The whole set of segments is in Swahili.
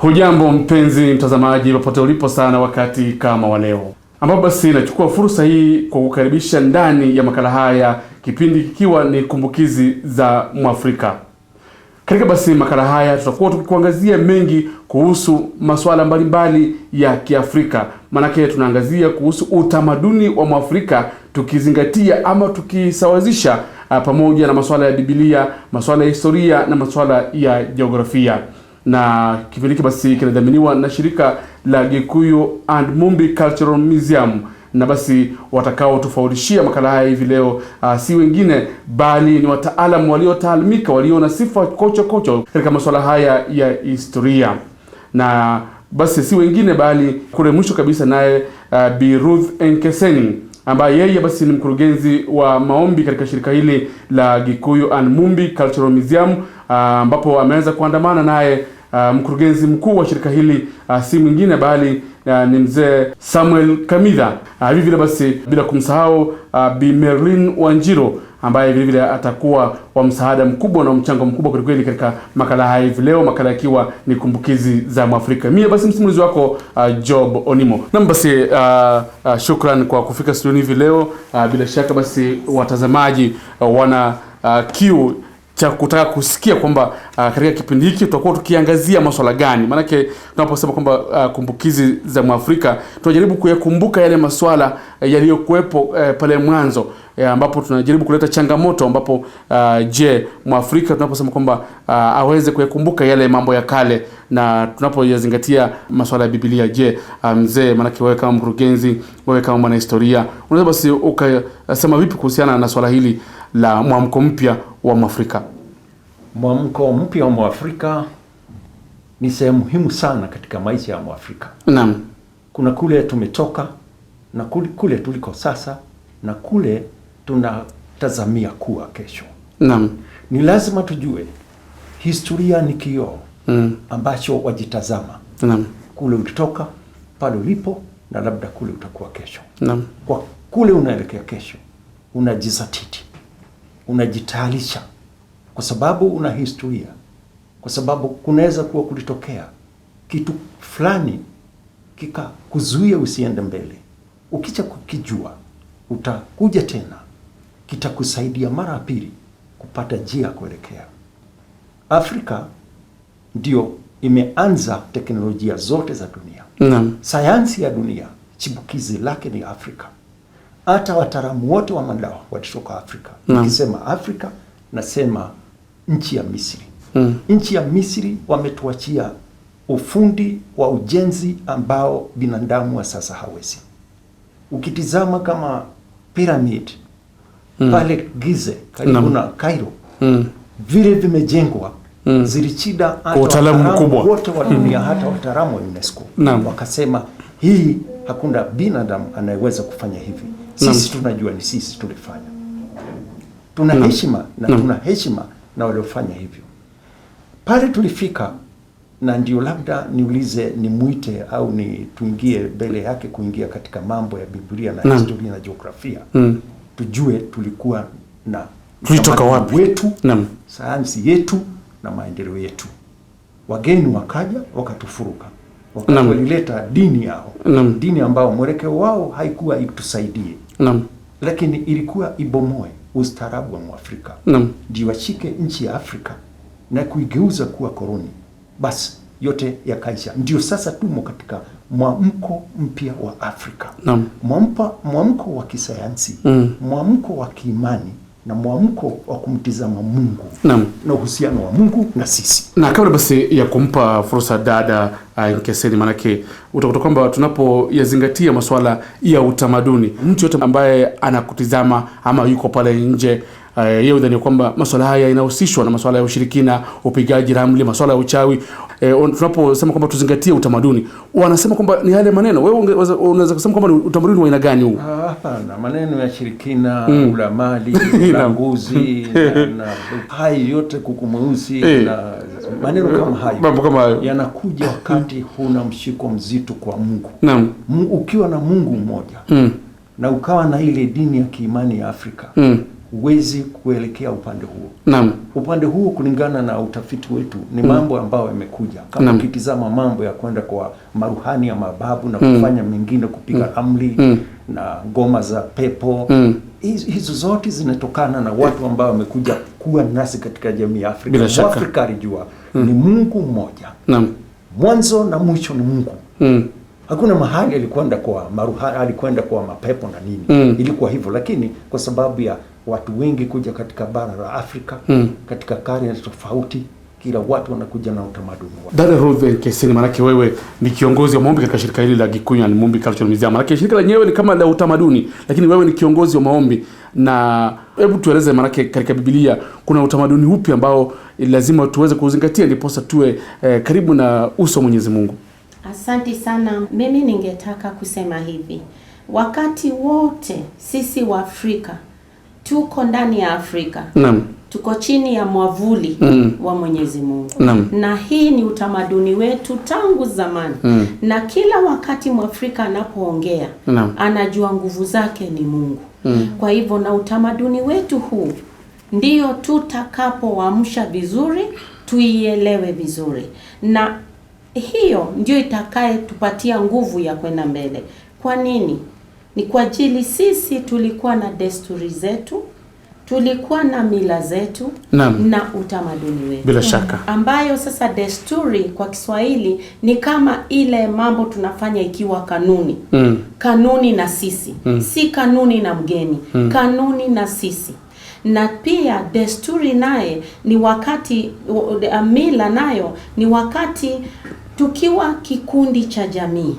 Hujambo mpenzi mtazamaji, popote ulipo sana wakati kama wa leo, ambapo basi nachukua fursa hii kwa kukaribisha ndani ya makala haya, kipindi kikiwa ni kumbukizi za Mwafrika. Katika basi makala haya tutakuwa tukikuangazia mengi kuhusu masuala mbalimbali ya Kiafrika. Maanake tunaangazia kuhusu utamaduni wa Mwafrika tukizingatia ama tukisawazisha pamoja na masuala ya Biblia, masuala ya historia na masuala ya jiografia. Na kipindi hiki basi kinadhaminiwa na shirika la Gikuyu and Mumbi Cultural Museum na basi watakaotufaulishia makala haya hivi leo si wengine bali ni wataalamu waliotaalamika walio na sifa kocho kocho katika masuala haya ya historia, na basi si wengine bali kule mwisho kabisa naye Bi Ruth Enkeseni ambaye yeye basi ni mkurugenzi wa maombi katika shirika hili la Gikuyu and Mumbi Cultural Museum, ambapo ameweza kuandamana naye mkurugenzi mkuu wa shirika hili si mwingine bali ni mzee Samuel Kamidha. Hivi vile basi bila kumsahau Bi Merlin Wanjiro ambaye vile vile atakuwa wa msaada mkubwa na mchango mkubwa kwelikweli katika makala haya hivi leo, makala yakiwa ni kumbukizi za Mwafrika. Mie basi msimulizi wako Job Onimo. Naam, basi shukran kwa kufika studioni hivi leo. Bila shaka basi watazamaji wana kiu cha kutaka kusikia kwamba katika kipindi hiki tutakuwa tukiangazia maswala gani. Maanake tunaposema kwamba kumbukizi za Mwafrika tunajaribu kuyakumbuka yale maswala yaliyokuwepo pale mwanzo ambapo tunajaribu kuleta changamoto ambapo je, Mwafrika tunaposema kwamba aweze kuyakumbuka yale mambo ya kale na tunapoyazingatia maswala ya Biblia, je, mzee, maanake wewe kama mkurugenzi, wewe kama mwanahistoria, unaweza basi ukasema vipi kuhusiana na swala hili la mwamko mpya wa Mwafrika? Mwamko mpya wa Mwafrika ni sehemu muhimu sana katika maisha ya Mwafrika. Naam. Kuna kule tumetoka na kule tuliko sasa na kule tunatazamia kuwa kesho. Naam. Ni lazima tujue historia ni kioo ambacho wajitazama. Naam. Kule ulitoka, pale ulipo na labda kule utakuwa kesho. Naam. Kwa kule unaelekea kesho, unajizatiti, unajitayarisha kwa sababu una historia, kwa sababu kunaweza kuwa kulitokea kitu fulani kikakuzuia usiende mbele. Ukicha kukijua, utakuja tena, kitakusaidia mara ya pili kupata njia ya kuelekea. Afrika ndio imeanza teknolojia zote za dunia. Naam. Sayansi ya dunia chipukizi lake ni Afrika. Hata wataalamu wote wa madawa walitoka Afrika. Nikisema Afrika nasema nchi ya Misri. Nchi ya Misri wametuachia ufundi wa ujenzi ambao binadamu wa sasa hawezi. Ukitizama kama pyramid pale Giza karibu na Cairo, vile vimejengwa zilichida hata utaalamu mkubwa wote wa dunia, hata wataalamu wa UNESCO wakasema hii hakuna binadamu anayeweza kufanya hivi. Sisi tunajua ni sisi tulifanya. Tuna heshima na tuna heshima na waliofanya hivyo. Pale tulifika, na ndio labda niulize, nimuite au ni tuingie mbele yake kuingia katika mambo ya Biblia na historia na jiografia. Tujue tulikuwa na tulitoka wapi wetu, sayansi yetu na maendeleo yetu. Wageni wakaja wakatufuruka, walileta dini yao, dini ambao mwelekeo wao haikuwa itusaidie, lakini ilikuwa ibomoe ustaarabu wa Mwafrika, ndio washike nchi ya Afrika na kuigeuza kuwa koloni. Basi yote yakaisha. Ndio sasa tumo katika mwamko mpya wa Afrika, mwamko wa kisayansi, mwamko wa kiimani na mwamko wa kumtizama Mungu na uhusiano wa Mungu na sisi. Na kabla basi ya kumpa fursa dada Nkeseni, manake utakuta kwamba tunapoyazingatia masuala ya utamaduni, mtu yote ambaye anakutizama ama yuko pale nje yeye udhani kwamba masuala haya yanahusishwa na masuala ya ushirikina, upigaji ramli, masuala ya uchawi. Tunaposema kwamba tuzingatie utamaduni, wanasema kwamba ni yale maneno. Wewe unaweza kusema kwamba ni utamaduni wa aina gani huu? Hapana, maneno ya shirikina, ulamali, ulanguzi na hayo yote, kuku mweusi na maneno kama hayo, mambo kama hayo yanakuja wakati huna mshiko mzito kwa Mungu. Ukiwa na Mungu mmoja na ukawa na ile dini ya kiimani ya Afrika Huwezi kuelekea upande huo. Naam. Upande huo kulingana na utafiti wetu ni mambo ambayo yamekuja. Kama ukitizama mambo ya kwenda kwa maruhani ya mababu na kufanya mengine, kupiga ramli na ngoma za pepo, hizo zote zinatokana na watu ambao wamekuja kuwa nasi katika jamii ya Afrika. Bila shaka. Afrika alijua ni Mungu mmoja. Naam. Mwanzo na mwisho ni Mungu. Hakuna mahali alikwenda kwa maruhani, alikwenda kwa mapepo na nini. Ilikuwa hivyo, lakini kwa sababu ya watu wengi kuja katika bara la Afrika, katika karne tofauti, kila watu wanakuja na utamaduni wao. Dada Ruth Kesini, maanake wewe ni kiongozi wa maombi katika shirika hili la Gikuyu and Mumbi Cultural Museum. Maanake shirika lenyewe ni kama la utamaduni, lakini wewe ni kiongozi wa maombi, na hebu tueleze, maanake katika Biblia kuna utamaduni upi ambao lazima tuweze kuzingatia ndiposa tuwe karibu na uso wa Mwenyezi Mungu? Asante sana. Mimi ningetaka kusema hivi, wakati wote sisi wa Afrika tuko ndani ya Afrika. Naam. Tuko chini ya mwavuli wa Mwenyezi Mungu. Naam. Na hii ni utamaduni wetu tangu zamani. Na kila wakati Mwafrika anapoongea, anajua nguvu zake ni Mungu. Kwa hivyo na utamaduni wetu huu ndio tutakapoamsha vizuri, tuielewe vizuri. Na hiyo ndio itakayetupatia nguvu ya kwenda mbele. Kwa nini? Ni kwa ajili sisi tulikuwa na desturi zetu, tulikuwa na mila zetu. Naam. Na utamaduni wetu. Bila shaka. Ambayo sasa desturi kwa Kiswahili ni kama ile mambo tunafanya ikiwa kanuni. Kanuni na sisi. Si kanuni na mgeni. Kanuni na sisi. Na pia desturi naye ni wakati, mila nayo ni wakati tukiwa kikundi cha jamii.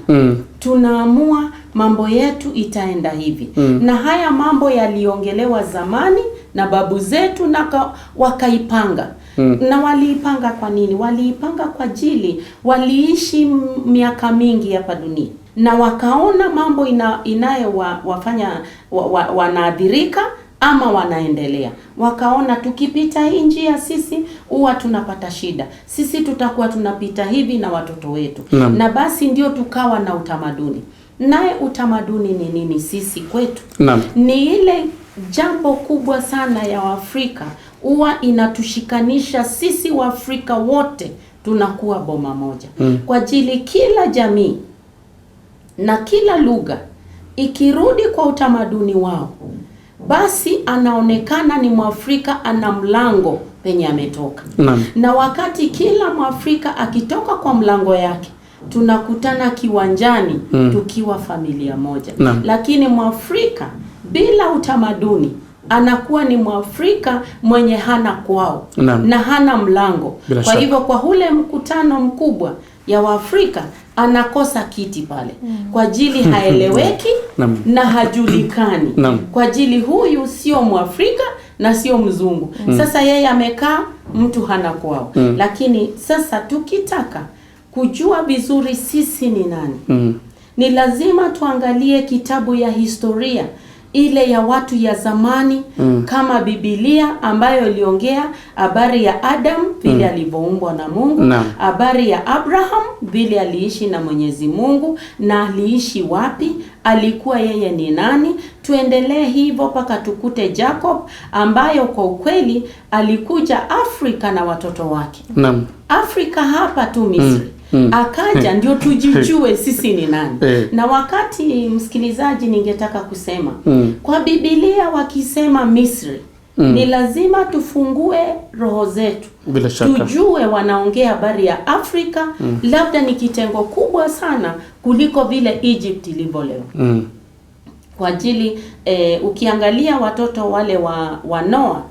Tunaamua mambo yetu itaenda hivi. Na haya mambo yaliongelewa zamani na babu zetu na wakaipanga. Na waliipanga kwa nini? Waliipanga kwa ajili waliishi miaka mingi hapa dunia. Na wakaona mambo inayowafanya wanaadhirika ama wanaendelea. Wakaona tukipita hii njia sisi huwa tunapata shida. Sisi tutakuwa tunapita hivi na watoto wetu. Na basi ndio tukawa na utamaduni. Naye utamaduni ni nini sisi kwetu? Naam. Ni ile jambo kubwa sana ya Afrika huwa inatushikanisha sisi Waafrika wote, tunakuwa boma moja. Kwa ajili kila jamii na kila lugha ikirudi kwa utamaduni wao, basi anaonekana ni Mwafrika, ana mlango penye ametoka. Na wakati kila Mwafrika akitoka kwa mlango yake, tunakutana kiwanjani tukiwa familia moja. Lakini Mwafrika bila utamaduni anakuwa ni Mwafrika mwenye hana kwao. Na hana mlango. Bila kwa shaka. hivyo kwa ule mkutano mkubwa ya Waafrika anakosa kiti pale. Kwa ajili haeleweki na hajulikani. Kwa ajili huyu sio Mwafrika na sio mzungu. Sasa yeye amekaa, mtu hana kwao. Lakini sasa tukitaka kujua vizuri sisi ni nani, ni lazima tuangalie kitabu ya historia ile ya watu ya zamani, kama Biblia ambayo iliongea habari ya Adam vile alivyoumbwa na Mungu, habari ya Abraham vile aliishi na Mwenyezi Mungu na aliishi wapi, alikuwa yeye ni nani. Tuendelee hivyo paka tukute Jacob ambayo kwa ukweli alikuja Afrika na watoto wake. Naam. Afrika hapa tu Misri. Akaja ndio tujijue sisi ni nani. Na wakati msikilizaji, ningetaka kusema kwa Biblia wakisema Misri, ni lazima tufungue roho zetu. Bila shaka. Tujue wanaongea habari ya Afrika, labda ni kitengo kubwa sana kuliko vile Egypt ilivyo leo. Kwa ajili ukiangalia watoto wale wa Noah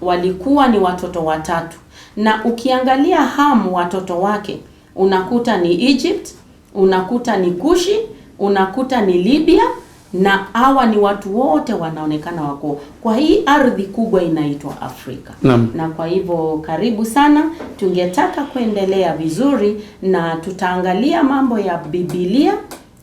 walikuwa ni watoto watatu. Na ukiangalia Ham watoto wake unakuta ni Egypt, unakuta ni Kushi, unakuta ni Libya, na hawa ni watu wote wanaonekana wako kwa hii ardhi kubwa inaitwa Afrika. Na kwa hivyo karibu sana, tungetaka kuendelea vizuri na tutaangalia mambo ya Biblia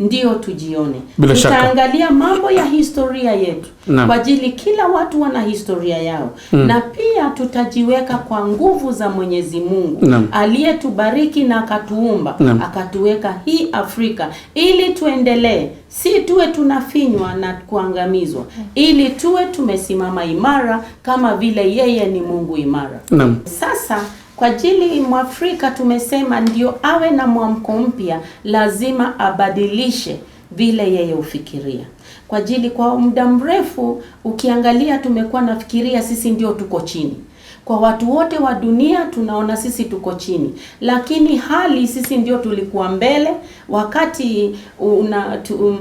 ndio tujione. Bila shaka. Tutaangalia mambo ya historia yetu. Naam. Kwa ajili kila watu wana historia yao. Na pia tutajiweka kwa nguvu za Mwenyezi Mungu aliyetubariki na akatuumba, akatuweka hii Afrika ili tuendelee, si tuwe tunafinywa na kuangamizwa, ili tuwe tumesimama imara kama vile yeye ni Mungu imara. Sasa kwa ajili Mwafrika tumesema ndio awe na mwamko mpya, lazima abadilishe vile yeye ufikiria. Kwa ajili kwa muda mrefu ukiangalia tumekuwa nafikiria sisi ndio tuko chini. Kwa watu wote wa dunia tunaona sisi tuko chini, lakini hali sisi ndio tulikuwa mbele. Wakati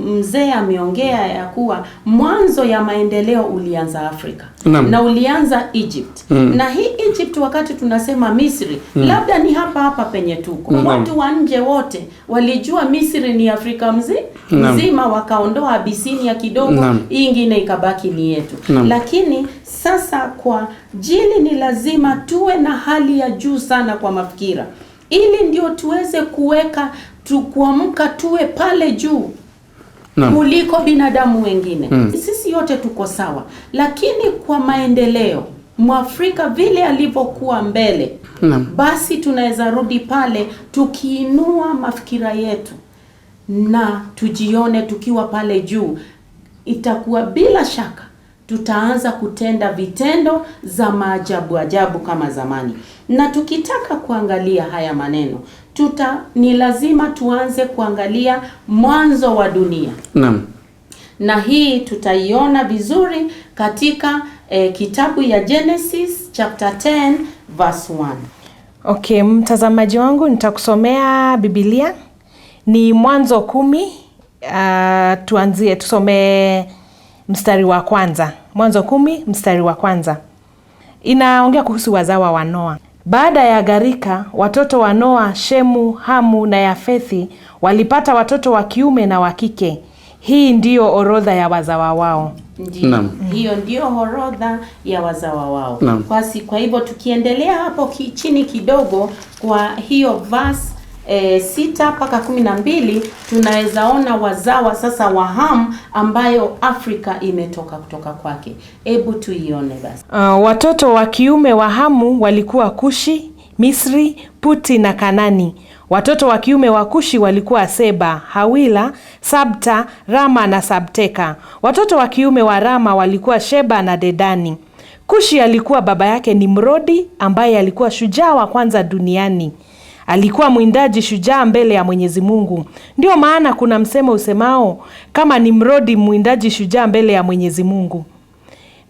mzee ameongea ya kuwa mwanzo ya maendeleo ulianza Afrika. Na ulianza Egypt. Na hii Egypt wakati tunasema Misri, labda ni hapa hapa penye tuko. Watu wa nje wote walijua Misri ni Afrika mzima, wakaondoa Abisinia kidogo, hii ingine ikabaki ni yetu. Lakini sasa kwa jili ni lazima tuwe na hali ya juu sana kwa mafikira, ili ndio tuweze kuweka kuamka tuwe pale juu kuliko binadamu wengine. Sisi yote tuko sawa, lakini kwa maendeleo Mwafrika vile alivyokuwa mbele, basi tunaweza rudi pale tukiinua mafikira yetu na tujione tukiwa pale juu. Itakuwa bila shaka tutaanza kutenda vitendo za maajabu ajabu kama zamani. Na tukitaka kuangalia haya maneno, ni lazima tuanze kuangalia mwanzo wa dunia. Na hii tutaiona vizuri katika kitabu ya Genesis chapter 10 verse 1. Okay, mtazamaji wangu nitakusomea Biblia. Ni Mwanzo 10, tuanzie tusome mstari wa kwanza. Mwanzo 10 mstari wa kwanza. Inaongea kuhusu wazawa wa Noa. Baada ya gharika, watoto wa Noa, Shemu, Hamu na Yafethi walipata watoto wa kiume na wa kike. Hii ndiyo orodha ya wazawa wao. Ndiyo. Hiyo ndiyo orodha ya wazawa wao. Kwa hivyo tukiendelea hapo chini kidogo kwa hiyo verse 6 mpaka 12 tunaweza ona wazawa sasa wa Ham ambayo Afrika imetoka kutoka kwake. Hebu tuione basi. Watoto wa kiume wa Hamu walikuwa Kushi, Misri, Puti na Kanani. Watoto wa kiume wa Kushi walikuwa Seba, Hawila, Sabta, Rama na Sabteka. Watoto wa kiume wa Rama walikuwa Sheba na Dedani. Kushi alikuwa baba yake Nimrodi, ambaye alikuwa shujaa wa kwanza duniani. Alikuwa mwindaji shujaa mbele ya Mwenyezi Mungu. Ndio maana kuna msemo usemao kama Nimrodi mwindaji shujaa mbele ya Mwenyezi Mungu.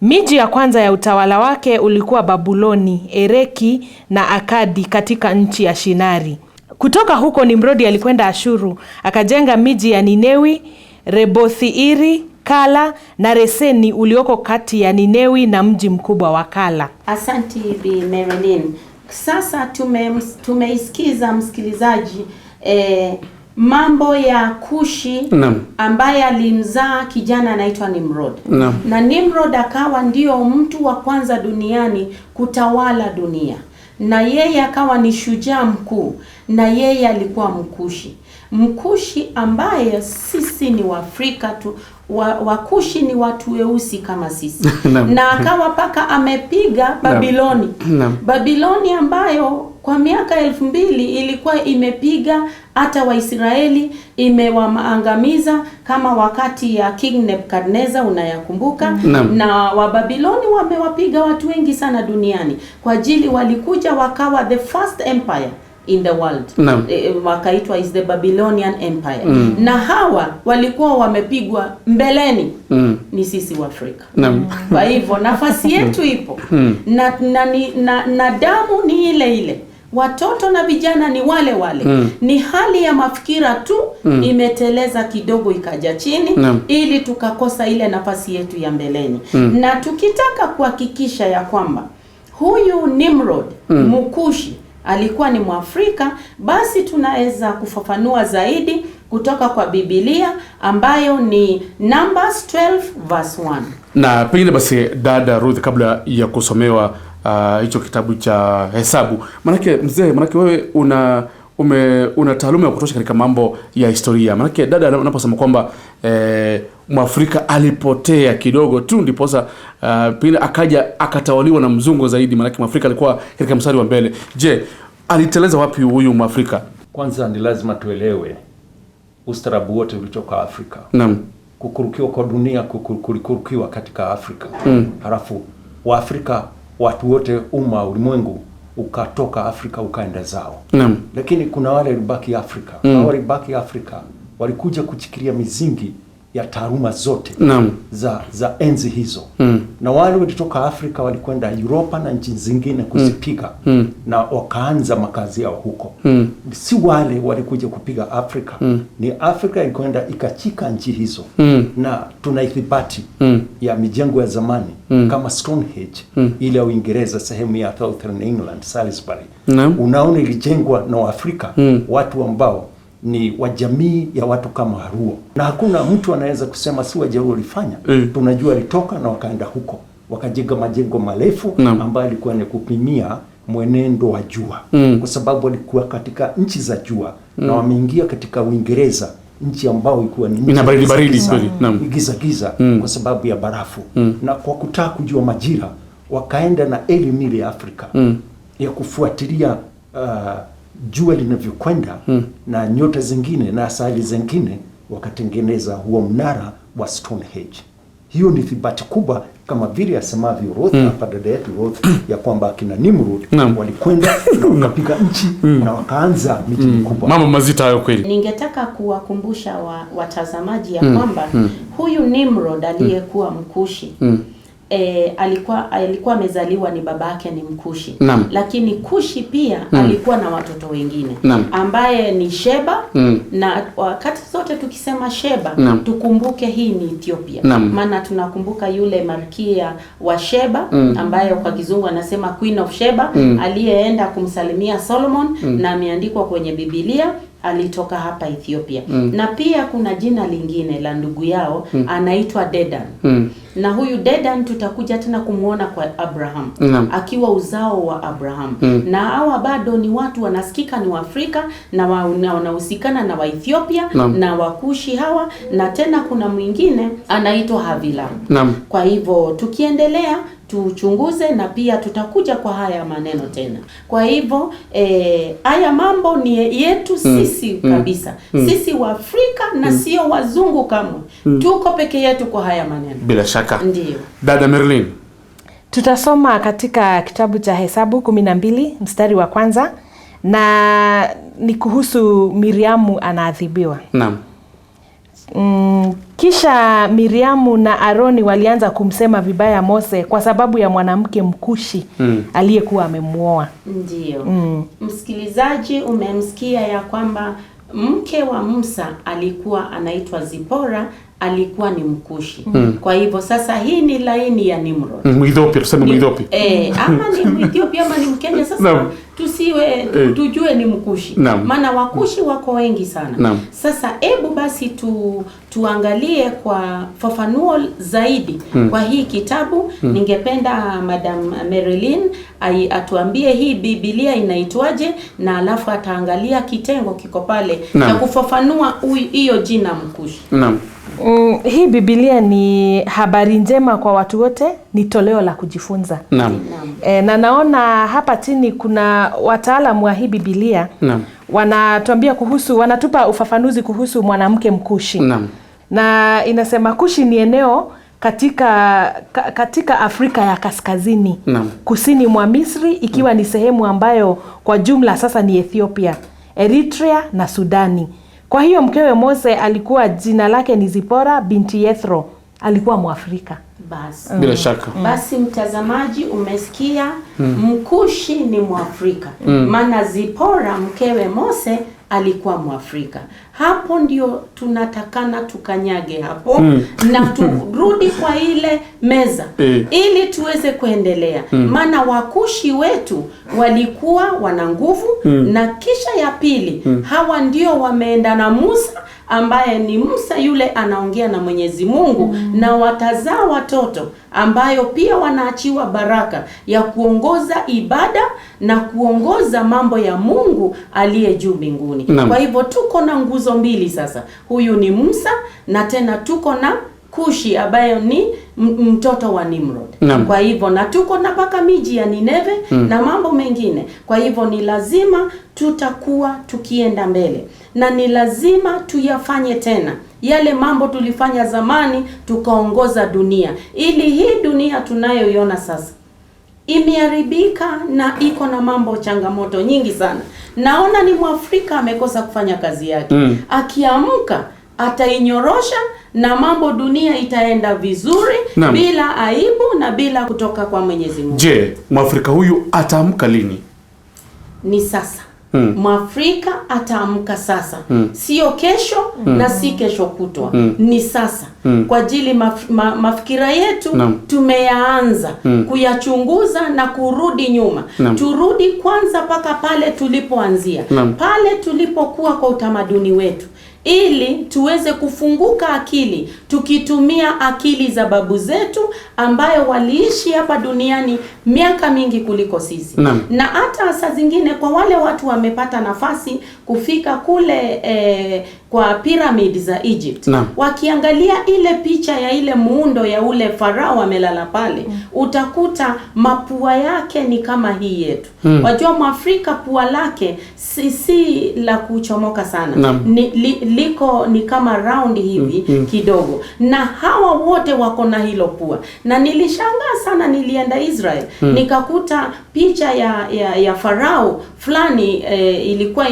Miji ya kwanza ya utawala wake ulikuwa Babuloni, Ereki na Akadi katika nchi ya Shinari. Kutoka huko Nimrodi alikwenda Ashuru, akajenga miji ya Ninewi, Rebothi-iri, Kala na Reseni ulioko kati ya Ninewi na mji mkubwa wa Kala. Asante Bi Marilyn. Sasa tumeisikiza msikilizaji mambo ya Kushi ambaye alimzaa kijana anaitwa Nimrod. Na Nimrod akawa ndio mtu wa kwanza duniani kutawala dunia. Na yeye akawa ni shujaa mkuu, na yeye alikuwa Mkushi. Mkushi ambaye sisi ni Waafrika tu, Wakushi ni watu weusi kama sisi. Na akawa paka amepiga Babiloni. Babiloni ambayo kwa miaka 2000 ilikuwa imepiga hata Waisraeli, imewaangamiza kama wakati ya King Nebuchadnezzar unayakumbuka. Na Wababiloni wamewapiga watu wengi sana duniani kwa ajili walikuja wakawa the first empire in the world. Wakaitwa is the Babylonian Empire. Na hawa walikuwa wamepigwa mbeleni ni sisi wa Afrika. Kwa hivyo nafasi yetu ipo. Na damu ni ile ile. Watoto na vijana ni wale wale. Ni hali ya mafikira tu imeteleza kidogo ikaja chini ili tukakosa ile nafasi yetu ya mbeleni. Na tukitaka kuhakikisha ya kwamba huyu Nimrod Mkushi alikuwa ni Mwafrika, basi tunaweza kufafanua zaidi kutoka kwa Biblia ambayo ni Numbers 12 verse 1. Na pengine basi dada Ruth, kabla ya kusomewa hicho kitabu cha Hesabu, manake mzee, manake wewe una taaluma ya kutosha katika mambo ya historia. Maanake dada anaposema kwamba Mwafrika alipotea kidogo tu ndiposa pengine akaja akatawaliwa na mzungu zaidi, maanake Mwafrika alikuwa katika mstari wa mbele. Je, aliteleza wapi huyu Mwafrika? Kwanza ni lazima tuelewe ustaarabu wote ulitoka Afrika. Naam. Kukurukiwa kwa dunia kulikurukiwa katika Afrika. Halafu Waafrika watu wote umma ulimwengu ukatoka Afrika ukaenda zao. Naam. Lakini kuna wale walibaki Afrika. Hao walibaki Afrika walikuja kuchikilia mizingi ya taaluma zote. Naam. Za enzi hizo. Na wale walitoka Afrika walikwenda Europa na nchi zingine kuzipiga. Na wakaanza makazi yao huko. Si wale walikuja kupiga Afrika. Ni Afrika ilikwenda ikachika nchi hizo. Na tuna ithibati ya mijengo ya zamani kama Stonehenge ile ya Uingereza sehemu ya Southern England, Salisbury. Unaona ilijengwa na Waafrika, watu ambao ni wa jamii ya watu kama Waruo. Na hakuna mtu anaweza kusema si Wajaluo walifanya. Tunajua walitoka na wakaenda huko, wakajenga majengo marefu ambayo yalikuwa ni kupimia mwenendo wa jua. Kwa sababu walikuwa katika nchi za jua na wameingia katika Uingereza, nchi ambayo ilikuwa ni ina baridi baridi kweli, giza giza kwa sababu ya barafu. Na kwa kutaka kujua majira wakaenda na elimu ile ya Afrika ya kufuatilia jua linavyokwenda na nyota zingine na asali zingine, wakatengeneza huo mnara wa Stonehenge. Hiyo ni thibati kubwa kama vile asemavyo Ruth hapa, dada yetu Ruth, ya kwamba akina Nimrod walikwenda na wakapiga nchi na wakaanza miji mikubwa. Mambo mazito hayo kweli. Ningetaka kuwakumbusha watazamaji ya kwamba huyu Nimrod aliyekuwa Mkushi alikuwa amezaliwa ni babake ni Mkushi. Lakini Kushi pia alikuwa na watoto wengine ambaye ni Sheba. Na wakati zote tukisema Sheba tukumbuke hii ni Ethiopia. Maana tunakumbuka yule malkia wa Sheba ambaye kwa kizungu anasema Queen of Sheba, aliyeenda kumsalimia Solomon na ameandikwa kwenye Biblia alitoka hapa Ethiopia. Na pia kuna jina lingine la ndugu yao anaitwa Dedan. Na huyu Dedan tutakuja tena kumuona kwa Abraham akiwa uzao wa Abraham. Na hawa bado ni watu wanasikika ni Waafrika na wanahusikana na Waethiopia na Wakushi hawa. Na tena kuna mwingine anaitwa Havila. Kwa hivyo tukiendelea tuchunguze na pia tutakuja kwa haya maneno tena. Kwa hivyo haya mambo ni yetu sisi kabisa. Sisi Waafrika na sio wazungu kamwe. Tuko peke yetu kwa haya maneno. Bila shaka. Ndiyo. Dada Merlin. Tutasoma katika kitabu cha Hesabu 12 mstari wa kwanza, na ni kuhusu Miriamu anaadhibiwa. Naam. Kisha Miriamu na Aroni walianza kumsema vibaya Mose kwa sababu ya mwanamke Mkushi aliyekuwa amemuoa. Ndiyo. Msikilizaji, umemsikia ya kwamba mke wa Musa alikuwa anaitwa Zipora, alikuwa ni Mkushi. Kwa hivyo sasa hii ni laini ya Nimrod. Mwethiopia, tuseme Mwethiopia. Ama ni Mwethiopia ama ni Mkenya sasa. Tusiwe tujue ni Mkushi. Maana Wakushi wako wengi sana. Sasa hebu basi tuangalie kwa fafanuo zaidi kwa hii kitabu. Ningependa Madam Marilyn atuambie hii Biblia inaitwaje, na alafu ataangalia kitengo kiko pale na kufafanua hiyo jina Mkushi. Naam. Hii Biblia ni habari njema kwa watu wote, ni toleo la kujifunza. Naam. Na naona hapa chini kuna wataalamu wa hii Biblia. Naam. Wanatuambia kuhusu, wanatupa ufafanuzi kuhusu mwanamke Mkushi. Naam. Na inasema Kushi ni eneo katika Afrika ya Kaskazini. Naam. Kusini mwa Misri, ikiwa ni sehemu ambayo kwa jumla sasa ni Ethiopia, Eritrea na Sudani. Kwa hiyo mkewe Mose alikuwa jina lake ni Zipora binti Yethro, alikuwa Mwafrika. Basi. Bila shaka. Basi mtazamaji, umesikia Mkushi ni Mwafrika. Maana Zipora mkewe Mose alikuwa Mwafrika. Hapo ndio tunatakana tukanyage hapo na turudi kwa ile meza ili tuweze kuendelea. Maana Wakushi wetu walikuwa wana nguvu na kisha ya pili hawa ndio wameenda na Musa, ambaye ni Musa yule anaongea na Mwenyezi Mungu na watazaa watoto ambayo pia wanaachiwa baraka ya kuongoza ibada na kuongoza mambo ya Mungu aliye juu mbinguni. Kwa hivyo tuko na nguzo mbili sasa. Huyu ni Musa na tena tuko na Kushi ambaye ni mtoto wa Nimrod. Kwa hivyo na tuko na paka miji ya Nineve na mambo mengine. Kwa hivyo ni lazima tutakuwa tukienda mbele na ni lazima tuyafanye tena yale mambo tulifanya zamani, tukaongoza dunia, ili hii dunia tunayoiona sasa imeharibika na iko na mambo changamoto nyingi sana. Naona ni Mwafrika amekosa kufanya kazi yake. Akiamka atainyorosha na mambo dunia itaenda vizuri bila aibu na bila kutoka kwa Mwenyezi Mungu. Je, Mwafrika huyu ataamka lini? Ni sasa. Mwafrika ataamka sasa. Sio kesho na si kesho kutwa. Ni sasa. Kwa ajili mafikira yetu tumeyaanza kuyachunguza na kurudi nyuma. Turudi kwanza paka pale tulipoanzia. Pale tulipokuwa kwa utamaduni wetu, ili tuweze kufunguka akili tukitumia akili za babu zetu ambayo waliishi hapa duniani miaka mingi kuliko sisi. Na hata saa zingine kwa wale watu wamepata nafasi kufika kule kwa pyramid za Egypt, wakiangalia ile picha ya ile muundo ya ule farao amelala pale, utakuta mapua yake ni kama hii yetu. Wajua Mwafrika pua lake si la kuchomoka sana. Ni, liko ni kama round hivi kidogo, na hawa wote wako na hilo pua. Na nilishangaa sana, nilienda Israel nikakuta picha ya farao fulani ilikuwa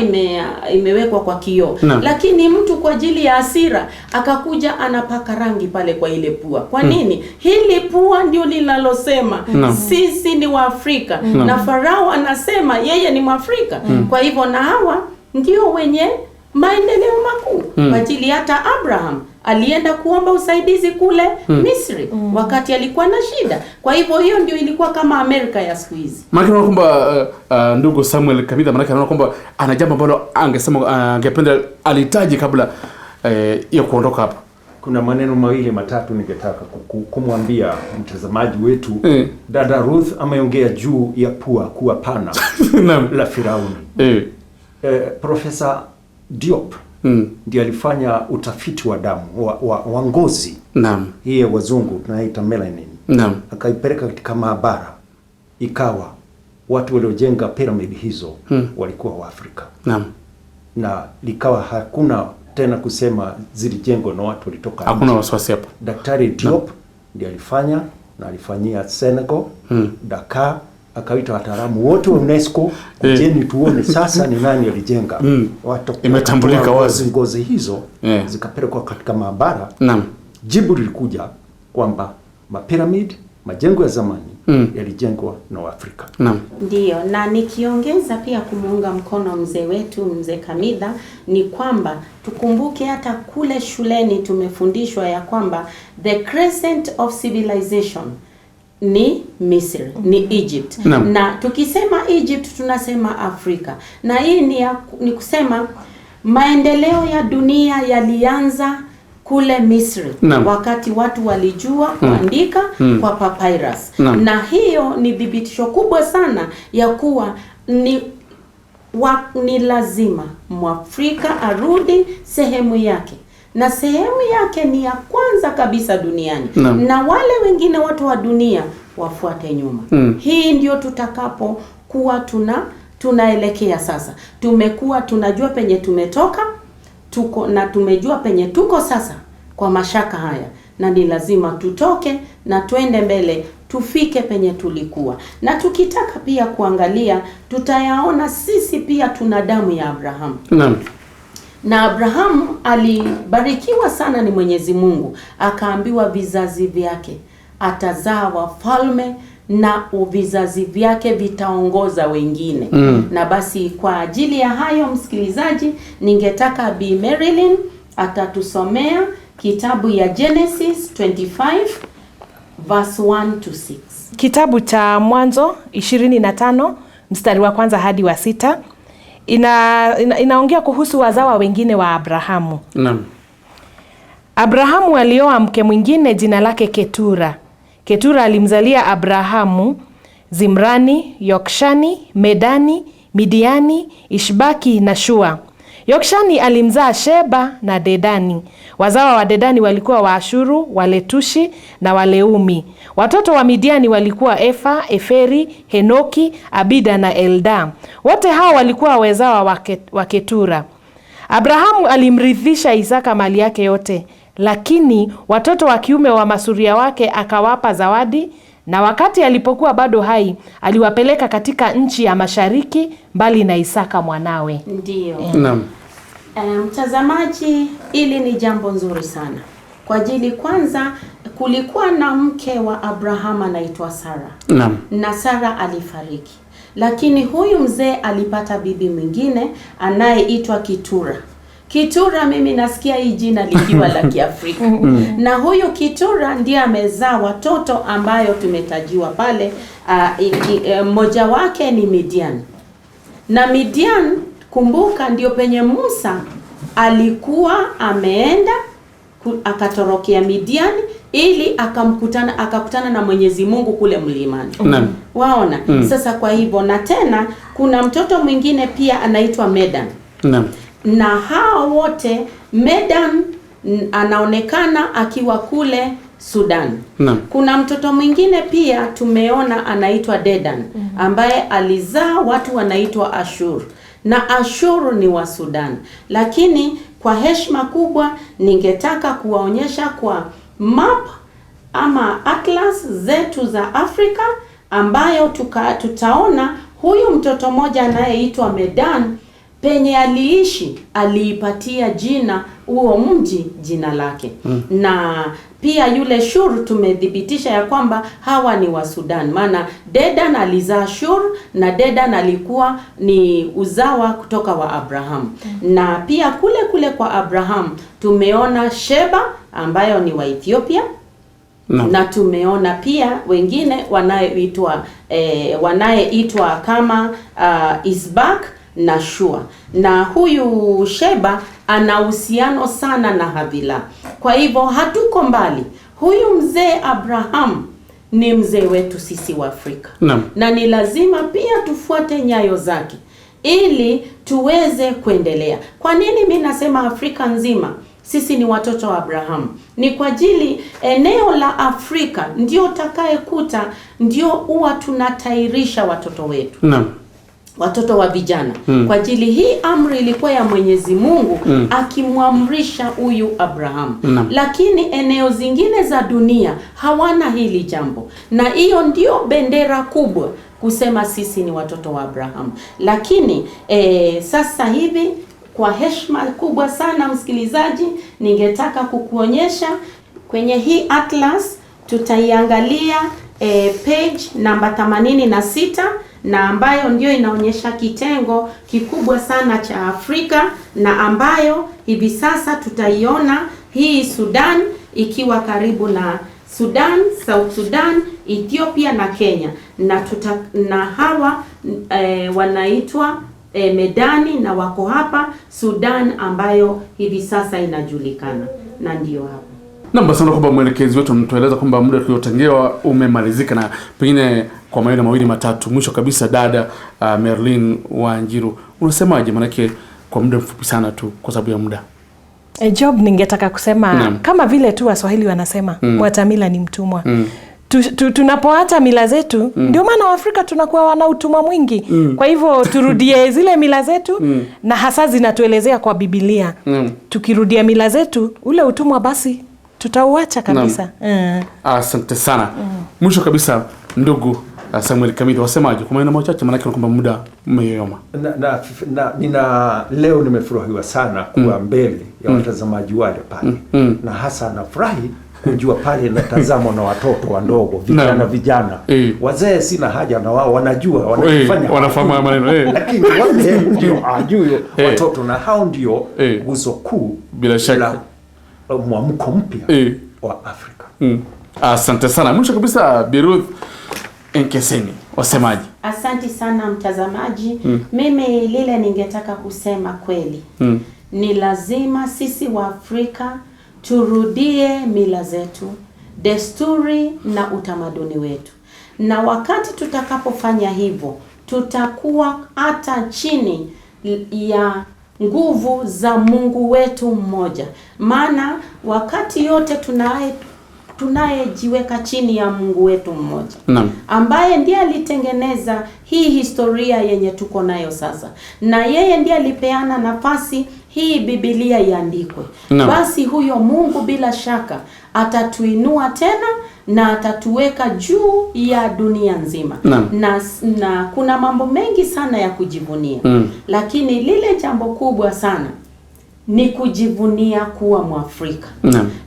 imewekwa kwa kioo, lakini mtu kwa ajili ya hasira akakuja anapaka rangi pale kwa ile pua. Kwa nini? Hili pua ndio linalosema sisi ni Waafrika, na farao anasema yeye ni Mwafrika. Kwa hivyo na hawa ndio wenye maendeleo makuu. Kwa ajili hata Abraham alienda kuomba usaidizi kule Misri wakati alikuwa na shida. Kwa hivyo hiyo ndio ilikuwa kama Amerika ya siku hizi. Maana naona kwamba ndugu Samuel Kamida, maana naona kwamba ana jambo ambalo angesema angependa alitaji kabla ya kuondoka hapa. Kuna maneno mawili matatu ningetaka kumwambia mtazamaji wetu. Dada Ruth ameongea juu ya pua kuwa pana la Firauni. Profesa Diop ndiye alifanya utafiti wa damu wa ngozi. Hii ya wazungu tunaita melanin. Akaipeleka katika maabara, ikawa watu waliojenga pyramid hizo walikuwa Waafrika. Na likawa hakuna tena kusema zilijengwa na watu walitoka. Hakuna wasiwasi hapo. Daktari Diop ndiye alifanya, na alifanyia Senegal, Dakar, akaita wataalamu wote wa UNESCO, kujeni tuone sasa ni nani alijenga. Imetambulika wazi. Ngozi hizo zikapelekwa katika maabara. Jibu lilikuja kwamba mapyramid, majengo ya zamani yalijengwa na Waafrika. Ndio, na nikiongeza pia kumuunga mkono mzee wetu mzee Kamida ni kwamba tukumbuke hata kule shuleni tumefundishwa ya kwamba the crescent of civilization ni Misri, ni Egypt. Na tukisema Egypt tunasema Afrika. Na hii ni kusema maendeleo ya dunia yalianza kule Misri wakati watu walijua kuandika kwa papyrus. Na hiyo ni thibitisho kubwa sana ya kuwa ni lazima Mwafrika arudi sehemu yake. Na sehemu yake ni ya kwanza kabisa duniani. Na wale wengine watu wa dunia wafuate nyuma. Hii ndio tutakapo kuwa tunaelekea sasa. Tumekuwa tunajua penye tumetoka, tuko na tumejua penye tuko sasa kwa mashaka haya, na ni lazima tutoke na tuende mbele, tufike penye tulikuwa. Na tukitaka pia kuangalia, tutayaona sisi pia tuna damu ya Abraham. Na Abraham alibarikiwa sana ni Mwenyezi Mungu, akaambiwa vizazi vyake atazaa wafalme na vizazi vyake vitaongoza wengine. Na basi kwa ajili ya hayo, msikilizaji, ningetaka Bi Marilyn atatusomea kitabu ya Genesis 25 verse 1 to 6. Kitabu cha Mwanzo 25 mstari wa 1 hadi wa 6 inaongea kuhusu wazawa wengine wa Abrahamu. Naam. Abrahamu alioa mke mwingine jina lake Ketura. Ketura alimzalia Abrahamu Zimrani, Yokshani, Medani, Midiani, Ishbaki na Shua. Yokshani alimzaa Sheba na Dedani. Wazawa wa Dedani walikuwa Waashuru, Waletushi na Waleumi. Watoto wa Midiani walikuwa Efa, Eferi, Henoki, Abida na Elda. Wote hao walikuwa wazawa wa Ketura. Abrahamu alimrithisha Isaka mali yake yote, lakini watoto wa kiume wa masuria wake akawapa zawadi, na wakati alipokuwa bado hai aliwapeleka katika nchi ya mashariki mbali na Isaka mwanawe. Ndiyo. Naam. Mtazamaji, hili ni jambo nzuri sana. Kwa ajili kwanza kulikuwa na mke wa Abraham anaitwa Sara. Naam. Na Sara alifariki. Lakini huyu mzee alipata bibi mwingine anayeitwa Ketura. Ketura, mimi nasikia hii jina likiwa la Kiafrika. Na huyu Ketura ndiye amezaa watoto ambayo tumetajiwa pale. Mmoja wake ni Midian. Na Midian, kumbuka, ndio penye Musa alikuwa ameenda akatorokea Midian ili akakutana na Mwenyezi Mungu kule mlimani. Naam. Waona? Sasa kwa hivyo, na tena kuna mtoto mwingine pia anaitwa Medan. Naam. Na hao wote, Medan anaonekana akiwa kule Sudan. Naam. Kuna mtoto mwingine pia tumeona anaitwa Dedan, ambaye alizaa watu wanaitwa Ashur. Na Ashur ni wa Sudan. Lakini kwa heshima kubwa ningetaka kuwaonyesha kwa map ama atlas zetu za Afrika, ambayo tutaona huyu mtoto mmoja anayeitwa Medan penye aliishi aliipatia jina huo mji jina lake. Na pia yule Shur tumethibitisha ya kwamba hawa ni wa Sudan, maana Dedan alizaa Shur na Dedan alikuwa ni uzawa kutoka wa Abraham. Na pia kule kule kwa Abraham tumeona Sheba ambayo ni wa Ethiopia. No. Na tumeona pia wengine wanayeitwa kama Isbak na Shua. Na huyu Sheba ana uhusiano sana na Havila. Kwa hivyo hatuko mbali. Huyu mzee Abraham ni mzee wetu sisi wa Afrika. No. Na ni lazima pia tufuate nyayo zake ili tuweze kuendelea. Kwa nini mimi nasema Afrika nzima sisi ni watoto wa Abraham? Ni kwa ajili eneo la Afrika ndio utakayekuta ndio huwa tunatairisha watoto wetu. Naam. Watoto wa vijana. Kwa ajili hii amri ilikuwa ya Mwenyezi Mungu akimwamrisha huyu Abraham. Lakini eneo zingine za dunia hawana hili jambo. Na hiyo ndio bendera kubwa kusema sisi ni watoto wa Abraham. Lakini sasa hivi kwa heshima kubwa sana msikilizaji, ningetaka kukuonyesha kwenye hii atlas. Tutaiangalia page namba 86 na ambayo ndio inaonyesha kitengo kikubwa sana cha Afrika, na ambayo hivi sasa tutaiona hii Sudan ikiwa karibu na Sudan, South Sudan, Ethiopia na Kenya. Na na hawa wanaitwa Medani na wako hapa Sudan ambayo hivi sasa inajulikana, na ndio hapo. Na basi kwamba mwelekezi wetu mtueleza kwamba muda tuliotengewa umemalizika, na pengine kwa maneno mawili matatu mwisho kabisa, dada Merlin Wanjiru, unasemaje? Manake kwa muda mfupi sana tu kwa sababu ya muda. Job, ningetaka kusema kama vile tu Waswahili wanasema mwatamila ni mtumwa. Tunapoacha mila zetu, ndio maana Waafrika tunakuwa wana utumwa mwingi. Kwa hivyo turudie zile mila zetu, na hasa zinatuelezea kwa Biblia. Tukirudia mila zetu, ule utumwa basi tutauacha kabisa. Asante sana. Mwisho kabisa ndugu Samuel Kamili, wasemaje kwa maneno machache, maana kwamba muda umeyoyoma? Na leo nimefurahiwa sana kuwa mbele ya watazamaji wale pale. Na hasa nafurahi Kujua pale natazamwa na watoto wadogo, vijana vijana. Wazee sina haja na wao, wanajua wanafanya, wanafahamu maneno. Lakini wale ndio hawajui watoto, na hao ndio nguzo kuu bila shaka la mwamko mpya wa Afrika. Asante sana. Mwisho kabisa, Bi Ruth Enkeseni, wasemaji? Asante sana mtazamaji. Mimi lile ningetaka kusema kweli, ni lazima sisi wa Afrika turudie mila zetu, desturi na utamaduni wetu. Na wakati tutakapofanya hivyo, tutakuwa hata chini ya nguvu za Mungu wetu mmoja. Maana wakati yote tunayejiweka chini ya Mungu wetu mmoja, ambaye ndiye alitengeneza hii historia yenye tuko nayo sasa, na yeye ndiye alipeana nafasi hii Biblia iandikwe. Basi huyo Mungu bila shaka atatuinua tena na atatuweka juu ya dunia nzima. Na kuna mambo mengi sana ya kujivunia. Lakini lile jambo kubwa sana ni kujivunia kuwa Mwafrika.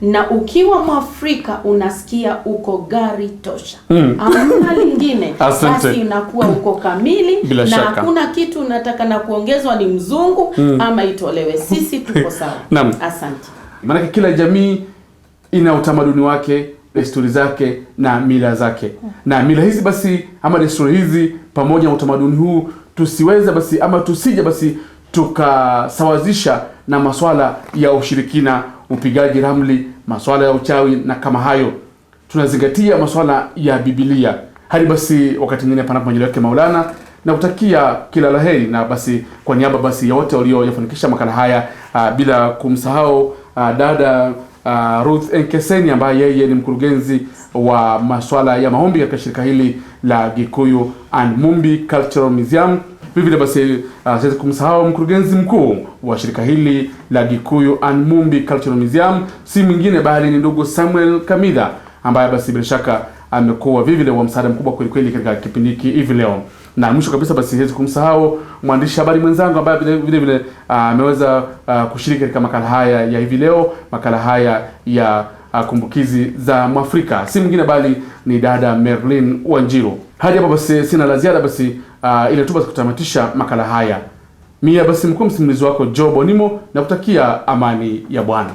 Na ukiwa Mwafrika unasikia uko gari tosha. Hamna lingine. Basi unakuwa uko kamili. Bila na shaka hakuna kitu unataka na kuongezwa ni mzungu ama itolewe. Sisi tuko sawa. Asante. Maana kila jamii ina utamaduni wake, desturi zake na mila zake. Na mila hizi basi ama desturi hizi pamoja na utamaduni huu tusiweze basi ama tusije basi tukasawazisha na maswala ya ushirikina, upigaji ramli, maswala ya uchawi na kama hayo. Tunazingatia maswala ya Biblia. Hadi basi wakati mwingine panapo majaliwa yake Maulana, na kutakia kila laheri. Na basi kwa niaba basi ya wote walioyafanikisha makala haya, bila kumsahau dada Ruth Enkeseni ambaye yeye ni mkurugenzi wa maswala ya maombi katika shirika hili la Gikuyu and Mumbi Cultural Museum. Vile basi siwezi kumsahau mkurugenzi mkuu wa shirika hili la Gikuyu and Mumbi Cultural Museum, si mwingine bali ni ndugu Samuel Kamida, ambaye basi bila shaka amekuwa vile wa msaada mkubwa kweli kweli katika kipindi hiki hivi leo. Na mwisho kabisa basi siwezi kumsahau mwandishi habari mwenzangu ambaye vile vile ameweza kushiriki katika makala haya ya hivi leo, makala haya ya kumbukizi za Mwafrika, si mwingine bali ni dada Merlin Wanjiru. Hadi hapo basi sina la ziada basi, ile tu basi kutamatisha makala haya. Mia basi mkuu msimulizi wako Joe Bonimo, na kutakia amani ya Bwana.